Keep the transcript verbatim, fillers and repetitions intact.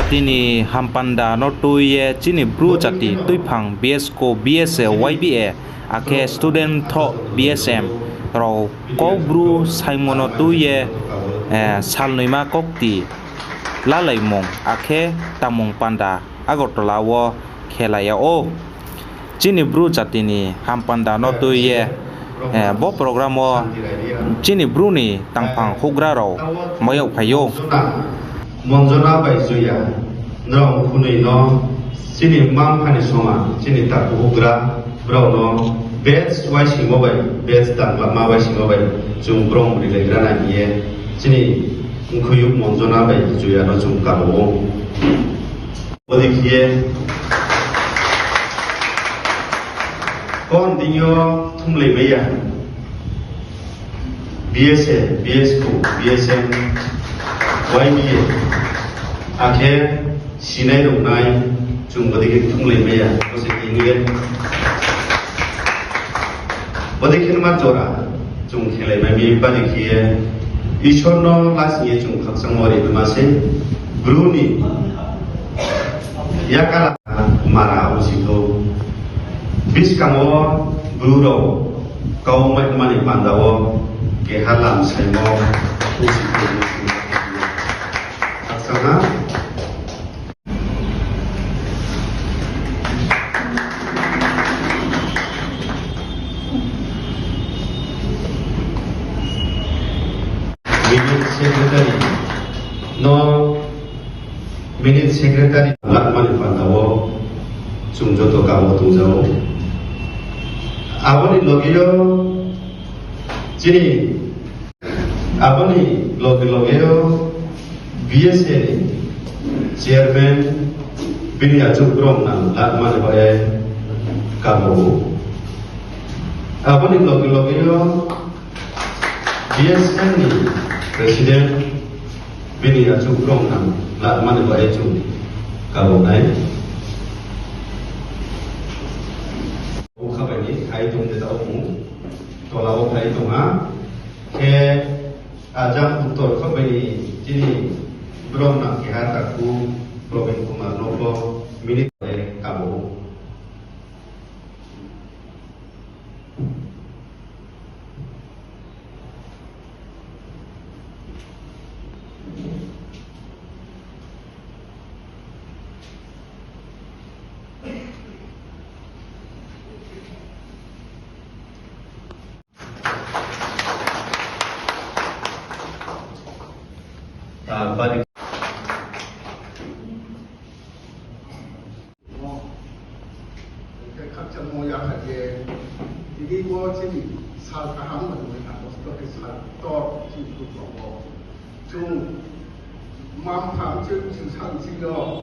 Tini hampanda no tui ye chini Bru jati tuiphang B S ko B S A Y B A, akhe student thoh B S M rao Kaubru saimo no tui ye, eh, salnoima kokti lalaimung akhe tamung panda Agartala wo khelai yag ou. Chini Bru jati ni hampanda no tui ye, eh, bo program wo chini Bru ni tangphang houhgra rao mai yag phai ou. Monjona bai Joya, nrao phunoi no chini mma-mpha ni soma, chini takhu houhgra, brao no batch waisingmo bai, batch tanglama waisingmo bai, chung brom rilaigra nai hing ye, chini mkhuiyouh Monjona bai Joya no chung kabo ou. Bodei khe ye, kon deing yo thumlaimai ya, B S A, B S ko, B S M, Y B A, akhe sinai rung nai, chung bodei khe thumlaimai ya, bo se tini ye. Bodei khe ma jora, chung khelaimai mi bari khe ye, Isor no lasing ye chung khakchangmo ri ma se, Bru ni yakala mara usi kho. Buskang wo Bru rao kau mai mani panda wo keha lam saimo usi kho. Khakchang ha. Minute secretary no, minute secretary lamani panda wo chung joto kamo tongja ou. Abo ni loge yo chini Abo ni loge loge yo B S A ni chairman bini achouh brom nang lamani bai kamo. Abo ni loge loge yo B S M ni president bini achouh brom nang lamani bai chung kamo nai. Bukha bai ni khai tong de tao mung, tola wo khai tong ha. Khe ajang uttor kha bai ni chini brom nang keha takhu Probin Kumar no bo minute bai kamo. Khakchangmo ya kha ye, tini bo chini sal kaham bai bai tang bo, sal ktor chini bukong wo. Chung mma-mpha chung, chung sal chini yo.